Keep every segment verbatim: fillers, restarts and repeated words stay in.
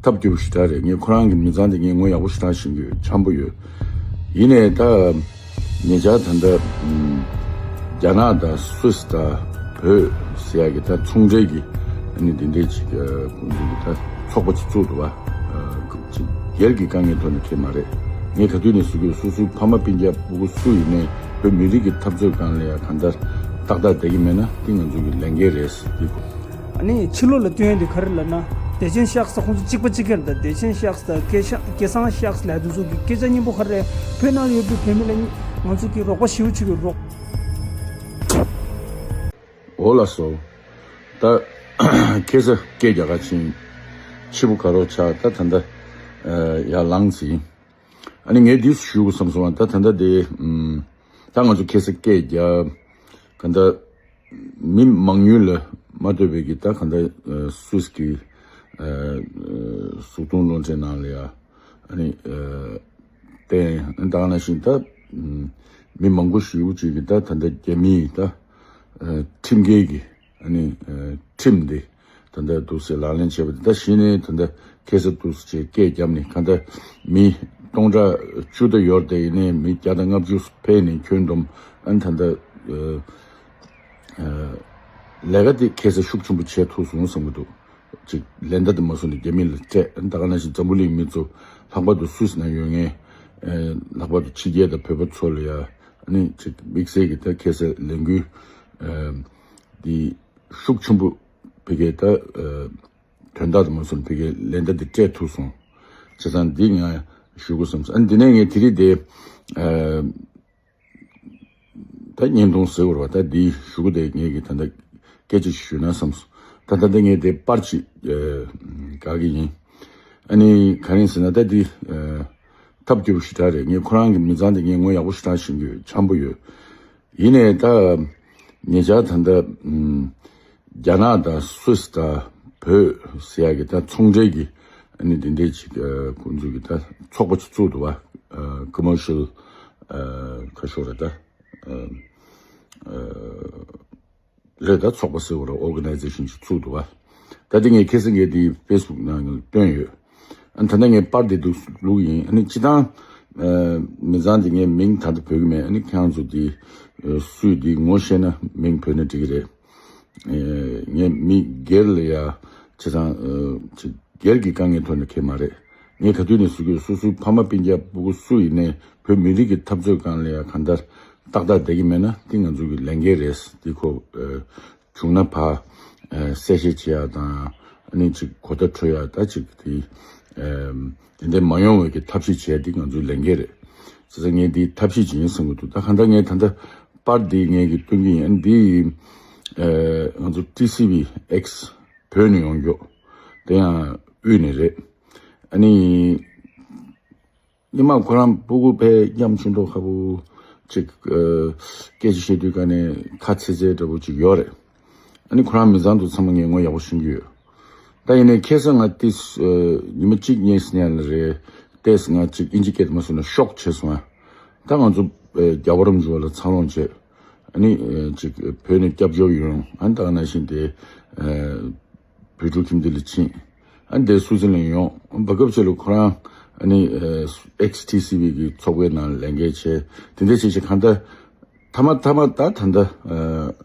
ཐབས་སྐྱོ་པོ་ཞེ་དྲག་རེད། ངས་ཁོ་རང་གི་མི་ཚང་དེ་ངས་ངོ་ཡག་པོ་ཞེ་དྲག་ཤེས་ཀྱི་ཡོད། འཆམ་པོ་ཡོད། ཡིན་ནའི་ད་ཉེ་ཆར་ད་ལྟ་ཨམ། རྒྱ་ནག་དང་སུད་སི་དང་བོད་ཟེར་ཡག་གི་ད་ཚོང་འབྲེལ་གྱི་ཨ་ནི་དེ་འདྲའི་ཅིག་ཨ་ཁོང་ཚོ་གི་ད་ཚོགས་པ་ཅིག་བཙུགས་འདུག་བ། ཨ་ཅིག་སྒེར་གྱི་དཀའ་ངལ་ཐོག་ནས་ཁེལ་མ་རེད། ངས་ག་དུས་ནས་ཟེར་གྱི་ཡོད། སོ་སོའི་ཕ་མ་སྤུན་ཀྱག་ཕྲུ་གུ་སུ་ཡིན་ནའི་བོད་མི་རིགས་ཀྱི་འཐབ་རྩོད་སྒང་ལ་ཡང་གང་ལྟར་ཏག་ཏག་བསྡད་ཀྱི་མེད་ན་དེ་ང་ཚོ་གི་ལས་འགན་རེད་ཟེར་གྱི། ཨ་ནི་ཕྱི་ལོགས་ལ་སྟོན་ཡ་དེ་ག་རེ་ལབ་ན། བདེ་ཆེན་ཤག་ས་ཁོང་ཚོ་གཅིག་པ་གཅིག་རྐྱང་རེད། ད་བདེ་ཆེན་ཤག་ས་དང་སྐལ་ཤ་སྐལ་བཟང་ཤག་ས་ལབ་དེ་ཚོ་གི་སྐད་ཆ་སྙན་པོ་ག་རེ་རེད། བོད་ནང་ལ་ཡོད་པའི་བོད་མི་ལ་ང་ཚོ་གི་རོགས་པ་ཞེ་པོ་བྱེད་དགོས་རོགས། འོ་ལགས་སོ། ད་ཁ་སང་སྐད་རྒྱག་ག་ཕྱིན། ཕྱི་པོ་ག་རོགས་ཆགས། ད་ད་ལྟ་ཡར་ལངས་ཟིན། ཨ་ནི་ངས་འདི་ཞུ་དགོས་བསམ་སོང་བ། ད་ད་ལྟ་དེ་ད་ང་ཚོ་ཁ་སང་སྐད་རྒྱག་ག་ད། མི་མང་ཉུང་ལ་མ་ལྟོས་པའི་གི་ད་ག་འདྲ་ཨ་སུད་སི་གི་ཨ་གཟུགས་མཐོང་སློབ་གྲྭའི་ནང་ལ་ཡ་ཨ་ནི་ཨ་བསྟན། ཨ་ནི་ད་ག་ནང་བཞིན་ད་མི་མང་པོ་ཞེ་པོ་ཅིག་གི་ད་ད་ལྟ་རྒྱ་མིའི་ད་ཨ་ཁྲིམས་འགལ་གྱི་ཨ་ནི་ཨ་ཁྲིམས་འདི་ད་ལྟ་འདུག་སེ་ལག་ལེན་བྱས་པ་དེ། ད་གཞི་ནས་ད་ལྟ་ཁ་སང་འདུག་སེ་སྐད་བརྒྱབ་ནས་ག་འདྲ་མི་སྟོང་ཕྲག་བཅུ་ད་ཡོད་རེད། དེ་ཡིན་ནའི་མི་བརྒྱ་དང་ལྔ་བཅུ་ཕེབས་ནས་ཁྱོན་བསྡོམས། ཨ་ནི་ད་ལྟ་ཨ། ལས་ཀ་དེ་ཁ་སང་ཤུགས་ཆེན་པོ་བྱས་ཐུབ་སོང་བསམ་གྱི་འདུག་ཅིག་ལན་བརྡ་དེ་མ་སོང་ནས་རྒྱ་མི་ལ་སྤྲད། ད་ག་ནང་བཞིན་འཛམ་བུ་གླིང་མི་ཚོ་ལྷག་པར་དུ་སུད་སི་ནང་ཡོད་མཁན། ལྷག་པར་དུ་ཕྱི་རྒྱལ་དང་བོད་པ་ཚོ་ལ་ཡ་ཨ་ནི་ཅིག་དམིགས་བསལ་གྱི་ད་ཁ་སང་ལས་འགུལ་འདི་ཤུགས་ཆེན་པོ་ཕ་གིར་ད་དོན་དག་དེ་མ་སོང་ནས་ཕ་གིར་ལན་བརྡ་དེ་སྤྲད་ཐུབ་སོང་། བྱས་ཙང་འདི་ང་ཞུ་དགོས་བསམ་སོང་། ཨ་ནི་འདི་ནས་ངས་དེ་རིང་དེ་ད་བརྙན་ཐུང་ཟེར་བ་རེད་བ། ད་འདི་ཞུ་གི་དེ་ངས་ཀྱི་ད་ལྟ་སྐད་ཆ་ཞིག་ཞུས་ན་བསམ་སོང་། ད་ད་ལྟ་ངས་དེ་པར་ཅིག་ཨ་དགའ་གི་ཡིན། ཨ་ནི་ག་རེ་ཟེར་ན། ད་འདི་ཨ་ཐབས་སྐྱོ་པོ་ཞེ་དྲག་རེད། ངས་ཁོ་རང་གི་མི་ཚང་དེ་ངས་ངོ་ཡག་པོ་ཞེ་དྲག་ཤེས་ཀྱི་ཡོད། འཆམ་པོ་ཡོད། ཡིན་ནའི་ད་ཉེ་ཆར་ད་ལྟ་ཨ་རྒྱ་ནག་དང་སུད་སི་དང་བོད་ཟེར་ཡག་གི་ད་ཚོང་འབྲེལ་གྱི་ཨ་ནི་དེ་འདྲའི་ཅིག་ཨ་ཁོང་ཚོ་གི་ད་ཚོགས་པ་ཅིག་བཙུགས་འདུག་བ། ཨ་ཀོ་མར་ཤལ་ཨ་ཁ་ཤོར་རེད་ད། ཨ་ཨ་རེད་ད། ཚོགས་པ་ཟེར་བ་རེད། ཨོར་ག་ནའི་ཛེ་ཤན་ཅིག་བཙུགས་འདུག་བ། ད་དེ་ངས་ཁ་སང་ངས་དེ་ཕེ་སི་བུག་ནང་ལ་བཏོན་ཡོད། ཨ་ནི་ད་ལྟ་ངས་པར་དེ་འདུག་བླུགས་ཡིན། ཨ་ནི་སྤྱིར་བཏང་ཨ་མི་ཚང་དེ་ངས་མིང་ད་ལྟ་འབོད་ཀྱི་མེད། ཨ་ནི་ཁྱེད་རང་ཚོ་དེ་ཨ་སུས་དེ་ངོ་ཤེས་ན་མིང་འབོད་ན་འགྲིག་གི་རེད། ཨེ་ངས་མི་སྒེར་ལ་ཡ་བྱས་ཙང་ཨ་ཅིག་སྒེར་གྱི་དཀའ་ངལ་ཐོག་ནས་ཁེལ་མ་རེད། ངས་ག་དུས་ནས་ཟེར་གྱི་ཡོད། སོ་སོའི་ཕ་མ་སྤུན་ཀྱག་ཕྲུ་གུ་སུ་ཡིན་ནའི་བོད་མི་རིགས་ཀྱི་འཐབ་རྩོད་སྒང་ལ་ཡ་གང་ལྟར་ཏག་ཏག་བསྡད་ཀྱི་མེད་ན་དེ་ང་ཚོ་གི་ལས་འགན་རེད། དེ་ཁོ་ཨ་བྱུང་ན་ཕར་ཨ་གསལ་བཤད་བྱེད་ཡ་དང་། ཨ་ནི་ཅིག་གོ་བརྡ་འཕྲོད་ཡ། ད་ཅིག་དེ་ཨ་དེ་འདྲ་མ་ཡོང་བའི་གི་ཐབས་ཤེས་བྱེད་ཡ་དེ་ང་ཚོའི་ལས་འགན་རེད། བྱས་ཙང་ངས་དེ་ཐབས་ཤེས་བྱེད་ཀྱི་ཡིན་བསམ་གྱི་འདུག་ད་གང་ལྟར་ངས་ད་ལྟ་པར་འདི་ངས་ཀྱི་སྟོན་གྱི་ཡིན། ཨ་ནི་འདི་ཨ་ང་ཚོ་ཊི་སི་ཝི་ཨེགས་བོད་ནས་ཡོང་རྒྱུ། དེ་ཡང་དབུས་ནས་རེད། ཨ་ནི་སྔོན་མ་ཁོ་རང་ཕྲུ་གུ་ཕར་མཉམ་ཆུང་དུས་ཁ་པོ་ཅིག་ཨ་སྐད་ཆ་བཤད་དུས་ཀ་ནས་ཁ་ཚེ་ཚེ་འདྲ་པོ་ཅིག་ཡོད་རེད། ཨ་ནི་ཁོ་རང་མི་ཚང་དུ་ཚང་མ་ངས་ངོ་ཡག་པོ་ཤེས་ཀྱི་ཡོད། ད་ཡིན་ནའི་ཁ་སང་ང་ཏིས་ཨ་ཉི་མ་གཅིག་གཉིས་སྔོན་ལ་རེད། ཏེས་ང་ཅིག་ཨིན་ཇི་སྐད་དུ་མ་སོང་ན་ཤོག་བྱས་སོང་ཨ། ད་ང་ཚོ་ཨ་རྒྱལ་བ་རིན་པོ་ཆེ་ལ་འཚར་ལོངས་བྱས། ཨ་ནི་ཨ་ཅིག་བོད་ནས་སྐྱབས་བཅོལ་ཡོང་། ཨ་ནི་ད་ག་ནང་བཞིན་དེ་ཨ་བོད་ཕྲུག་ཁྱིམ་སྡེ་ལ་ཕྱིན། ཨ་ནི་དེ་སུའི་ཙི་ལན་ཡོང་། ཨ་ནི་བར་སྐབས་ཅིག་ལ་ཁོ་རང་ཨ་ནི་ཨ་ཨེགས་ཊི་སི་ཝི་གི་ཚོགས་པའི་ནང་ལས་འགན་བྱས། དེ་འདྲ་བྱས་བྱས་གང་ལྟར་མཐའ་མ་མཐའ་མ་ད་ད་ལྟ་ཨ་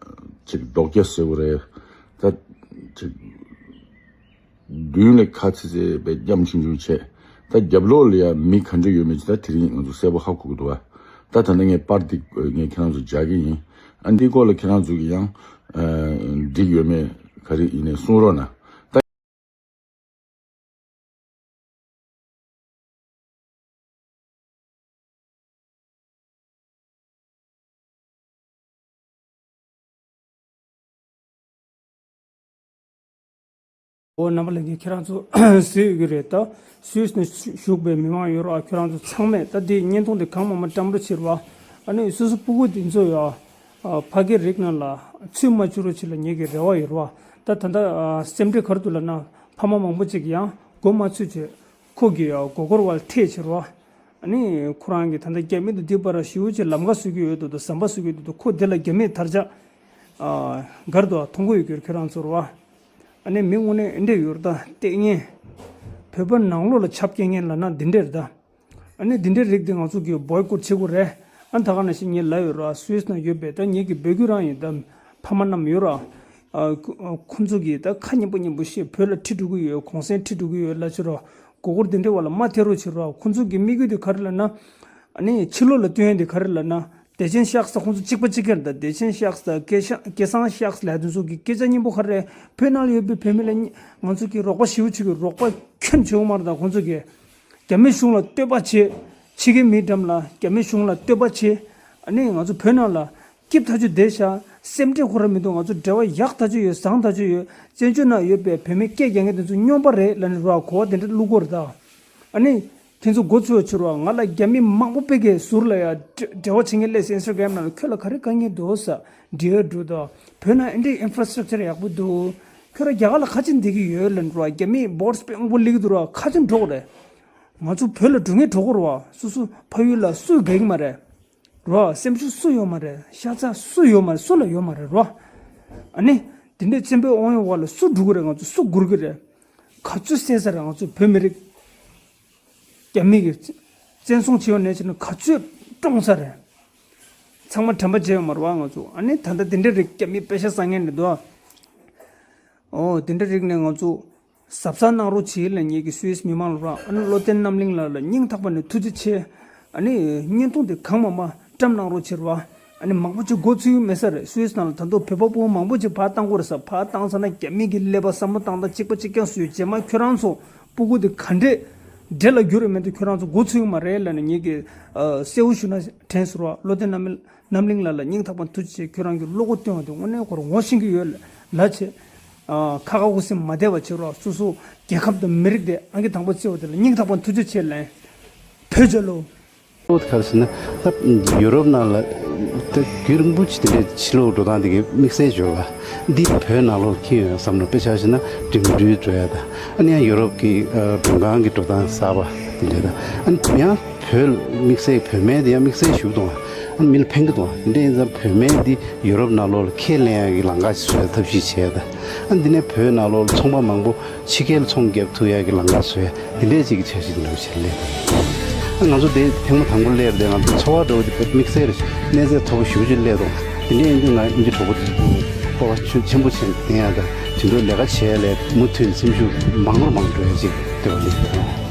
ཅིག་རྡོག་རྒྱག་ཟེར་བ་རེད། ད་ཅིག་མདུན་ལ་ཁ་ཚེ་ཚེ་བའི་མཉམ་ཆུང་ཆུང་བྱས། ད་རྒྱབ་ལོགས་ལ་ཡང་མི་ག་འདྲ་ཡོད་མེད་ཅིག་ད་དེ་རིང་ང་ཚོ་གསལ་པོ་ཧ་གོ་གི་འདུག་བ། ད་ད་ལྟ་ངས་པར་འདི་ངས་ཁྱེད་རང་ཚོ་སྦྱར་གྱི་ཡིན། ཨ་འདིའི་སྐོར་ལ་ཁྱེད་རང་ཚོ་གི་ཡང་ཨ་འགྲིག་ཡོད་མེད་ག་རེ་ཡིན་ནའི་གསུང་རོགས་གནང་། ད། འོ་རྣམ་པ་ལྷན་རྒྱས་ཁྱེད་རང་ཚོ་གཟིགས་ཡོད་ཀྱི་རེད། ད་སུད་སི་ནས་བཞུགས་པའི་མི་མང་ཡོད་ར། ཁྱེད་རང་ཚོ་ཚང་མས་ད་འདི་བརྙན་ཐུང་འདི་གང་མང་མང་བཀྲམ་རོགས་བྱེད་ར། ཨ་ནི་སོ་སོ་སྤུ་གུ་འདི་ཚོ་ཡ་ཨ་ཕ་གིའི་རིགས་ནང་ལ་ཚུད་མ་བཅུག་རོགས་བྱེད་ལ་ངེད་ཀྱི་རེ་བ་ཡོད་ར། ད་ད་ལྟ་ཨ་སེམས་ཁྲལ་ག་རེ་འདུག་ལབ་ན། ཕ་མ་མང་པོ་ཅིག་ཡང་མགོ་མ་ཚོས་བྱས་ཁོ་གི་ཨ་མགོ་སྐོར་བ་ལ་ཐད་བྱེད་ར། ཨ་ནི་ཁོ་རང་གིས་ད་ལྟ་རྒྱ་མི་དང་འདི་བར་ཞེ་པོ་ཅིག་ལམ་ཁ་བཟོ་གི་ཡོད་འདུག་དང་ཟམ་པ་བཟོ་གི་ཡོད་འདུག་ཁོ་འདི་ལ་རྒྱ་མིས་དར་ཆ་ཨ་ག་རེ་འདུག་མཐོང་གི་ཡོད་ཀྱི་རེད། ཁྱེད་རང་ཚོར་བ། ཨ་ནི་མི་དངོས་གནས་འདི་འདྲ་ཡོད་རེད། ད་ལྟས་ངན་བོད་ བོད་པ་ནང་ལོགས་ལ་ཆབ་སྐྱེལ་མཁན་ལབ་ན་འདི་འདྲས་རེད་ད། ཨ་ནི་འདི་འདྲའི་རིགས་འདི་ང་ཚོ་གིས་བོའི་ཀོཊ་བྱེད་དགོས་རེད། ཨ་ནི་ད་ག་ནང་བཞིན་ངས་ལབ་ཡོད་ར། སུད་སི་ནང་ཡོད་པའི་ད་ངེད་ཀྱི་བོད་བརྒྱུད་རང་ཡིན་ད། ཕ་མ་རྣམས་ཡོད་ར། ཨ་ཁོ་ཁོ་ཚོ་གིས་ད་ཁ་སྙན་པོ་སྙན་པོ་བཤད། བོད་ལ་ཁྲིད་འགྲོ་གི་ཡོད། གུང་སེང་ཁྲིད་འགྲོ་གི་ཡོད་ལབ་བྱས་ར། མགོ་སྐོར་འདི་འདྲའི་བར་ལ་མ་ཐེབས་རོགས་བྱེད་ར། ཁོ་ཚོ་གི་དམིགས་ཡུལ་དེ་ག་རེ་ལབ་ན། ཨ་ནི་ཕྱི་ལོགས་ལ་སྟོན་ཡ་འདི་ག་རེ་ལབ་ན། བདེ་ཆེན་ཤག་ས་ཁོང་ཚོ་གཅིག་པ་གཅིག་རྐྱང་རེད་ད། བདེ་ཆེན་ཤག་ས་དང་སྐལ་ཤང་སྐལ་བཟང་ཤག་ས་ལབ་དེ་ཚོ་གི་སྐད་ཆ་སྙན་པོ་ག་རེ་རེད། བོད་ནང་ལ་ཡོད་པའི་བོད་མི་ལ་ང་ཚོ་གིས་རོགས་པ་ཞེ་པོ་ཅིག་གི་རོགས་པ་ཁྱོན་བྱེད་ཡོད་མ་རེད་ད། ཁོང་ཚོ་གིས་རྒྱ་མི་གཞུང་ལ་བསྟོད་པ་བྱེད། ཕྱི་རྒྱལ་མིའི་འགྲམ་ལ་རྒྱ་མི་གཞུང་ལ་བསྟོད་པ་བྱེད། ཨ་ནི་ང་ཚོ་བོད་ནང་ལ་སྐྱིད་ཐག་ཆོད་བསྡད་ཤག་སེམས་ཁྲལ་ཁོ་རང་མི་འདུག་ང་ཚོ་འབྲེལ་བ་ཡག་ཐག་ཆོད་ཡོད། བཟང་ཐག་ཆོད་ཡོད། བཙན་བྱོལ་ནང་ཡོད་པའི་བོད་མི་སྐད་རྒྱག་མཁན་དེ་ཚོ་སྨྱོན་པ་རེད་ལབ་ནས་རོགས་གོ་བ་དེ་འདྲ་བླུག་གོ་རེད་ད། ཨ་ནི། ཁྱེད་ཚོ་མགོ་ཚོས་ཕྱིར་བ། ང་ལ་རྒྱ་མི་མང་པོ་དཔེ་གས་ཟུར་ལ་ཡ་འབྲེལ་བ་བྱེད་མཁན་སླེབས་སོང་། ཨིན་སི་ཊ་གྷ་རམ་ནང་ལ་ཁྱོད་ལ་ག་རེ་དཀའ་ངལ་འདུག་ཟེར། འདྲི་ཡ་འདྲི་དོ། བོད་ནང་ཨེ་འདྲའི་ཨིན་ཕ་ར་སི་ཊག་ཅར་ཡག་པོ་འདུག་ཁྱོད་ར་རྒྱ་གར་ལ་ག་ཅིག་བསྡད་ཀྱི་ཡོད་ལབ་འགྲོ་བ། རྒྱ་མིས་བོ་ཊི་སྤྲད་དབང་པོ་སླེབས་ཀྱི་འདུག་ར། ག་ཅིག་འགྲོ་དགོས་རེད། ང་ཚོ་བོད་ལ་འགྲོ་མཁན་འགྲོ་དགོས་རེད་བ། སོ་སོ་ཕ་ཡུལ་ལ་སུ་དགའ་གི་མ་རེད། རོ། སེམས་ཤུགས་སུ་ཡོད་མ་རེད། ཤ་ཚ་སུ་ཡོད་མ་རེད། སུ་ལ་ཡོད་མ་རེད་རོ། ཨ་ནི། དེ་འདྲའི་བཙན་པོའི་དབང་ཡོད་བ་ལ་སུ་འགྲོ་གི་རེད། ང་ཚོ་སུ་སྒུར་གི་རེད། ག་ཚོད་བསད་ས་རེད། ང་ཚོ་བོད་མི་རིགས། རྒྱ་མི་གིས་བཙན་བཟུང་བྱས་ཡོད་ནས་བྱས་ན་ག་ཚོད་བཀྲོངས་ས་རེད། ཚང་མ་དྲན་པ་བརྗེད་ཡོད་མ་རེད་བ་ང་ཚོ། ཨ་ནི་ད་ལྟ་དེ་འདྲའི་རིགས་རྒྱ་མི་པེ་ཤ་ཟ་མཁན་རེད་དོ། ཨོ་དེ་འདྲའི་རིགས་ནས་ང་ཚོ། གཟབ་གཟབ་གནང་རོགས་བྱེད་ལ་ངེད་ཀྱི་སུད་སི་མི་མང་ལ་ར། ཨ་ནི་བློ་བརྟན་རྣམ་གླིང་ལགས་ལ་སྙིང་ཐག་པ་ནས་ཐུགས་རྗེ་ཆེ། ཨ་ནི་བརྙན་ཐུང་དེ་གང་མང་མང་བཀྲམ་གནང་རོགས་བྱེད་ར། ཨ་ནི་མང་པོ་ཅིག་མགོ་ཚོས་ཀྱི་མེད་ས་རེད། སུད་སི་ནང་ལ་ད་དུང་བོད་པ་ཕྲུ་གུ་མང་པོ་ཅིག་ཕར་བཏང་དགོས་རེད་ཟེར། ཕར་བཏང་ཚར་ན་རྒྱ་མི་གི་ཀླད་པ་བསམ་བློ་བཏང་སྟངས་གཅིག་པ་གཅིག་རྐྱང་བཟོས། རྗེས་མ་ཁྱོད་རང་ཚོ་སྤུ་གུ་དེ་ག་འདྲས་འདྲེ་ལ་འགྱུར་རེད་མེད་དེ་ཁྱོད་རང་ཚོ་མགོ་ཚོས་ཀྱི་མ་རེད་ལབ་ནས་ངེད་ཀྱིས་གསལ་པོ་ཞུ་ན་དྲན་སོང་ར། བློ་བརྟན་རྣམ་གླིང་། རྣམ་གླིང་ལགས་ལ་སྙིང་ཐག་པ་ཐུགས་རྗེ་ཆེ། ཁྱོད་རང་གི་བློ་ཁོག་བཏོན་པ་དེ་དངོས་གནས་ཁོ་རང་ངོ་ཤེས་ཀྱི་ཡོད་ལ་བྱེད། ཨ། ཁ་ཁ་ཁུ་སིམ་མ་བསྡད་པ་བྱེད་རོགས། སོ་སོ་རྒྱལ་ཁབ་དང་མི་རིགས་དེ་ཨང་ཀི་དང་པོ་བརྩི་བ་དེ་ལ་སྙིང་ཐག་པ་ཐུགས་རྗེ་ཆེ་ལན། བོད་རྒྱལ་ལོ། ཨོ་ག་རེ་ཟེར་ན་ད་ཡུ་རོབ་ནང་ལ་ད་རྒྱུན་རིང་པོ་ཅིག་དེ་འདྲའི་ཕྱི་ལོགས་འགྲོ་སྟངས་དེ་གའི་དམིགས་བསལ་བྱོས་པ་འདི་བོད་ནང་ལོགས་ཁྱེར་ཡོང་བསམ་ན། དཔེ་ཆ་བཞག་ན་འགྲིམ་འགྲུལ་འགྲོ་ཡ་ད། ཨ་ནི་ཡང་ཡུ་རོབ་ཀྱི་ཨ་མགྲོན་ཁང་གི་འགྲོ་སྟངས་གསར་པ་དེ་འདྲ་ད། ཨ་ནི་ཡང་བོད་དམིགས་བསལ་བོད་སྨན་དེ་ཡང་དམིགས་བསལ་ཞུ་གི་འདུག་ཨ་ནི་མི་ལ་ཕན་གི་འདུག་དེ་འདྲ་ཡིན་ཙང་བོད་སྨན་འདི་ཡུ་རོབ་ནང་ལོགས་ལ་ཁས་ལེན་ཡག་གི་ལམ་ཁ་ཞིག་བཟོ་ཡག་ཐབས་ཤེས་བྱས་ད། ཨ་ནི་འདི་ནས་བོད་ནང་ལོགས་ལ་ཚོང་པ་མང་པོ་ཕྱི་རྒྱལ་ལ་ཚོང་རྒྱག་ཐུབ་ཡག་གི་ལམ་ཁ་བཟོ་ཡག་དེ་འདྲའི་ཅིག་གི་འཆར་གཞི་འདྲ་བོ་ཞིག་སླེབས་འདུག་ཨ་ང་ཚོ་དེ་ཐེངས་མ་དང་པོ་སླེབས་དེ་ང་ཚོ་ཚོར་བ་འདྲ་བོ་དེ་དམིགས་བསལ་རེད། གནས་ཚད་མཐོ་པོ་ཞེ་པོ་ཅིག་སླེབས་འདུག་དེ་འདྲ་ཡིན་དུས་ང་ཨིན་ཇི་གྲོགས་པོ་དེ་སྤོབས་པ་ཆེན་པོ་བྱས་བསྟན་ཡག་དང་དེ་འདྲ་ལས་ཀ་བྱེད་ཡག་ལ་མུ་མཐུད་ནས་སེམས་ཤུགས་མང་རུ་མང་རུ་འགྲོ་ཡག་ཅིག་འདྲ་བོ་སླེབས་འདུག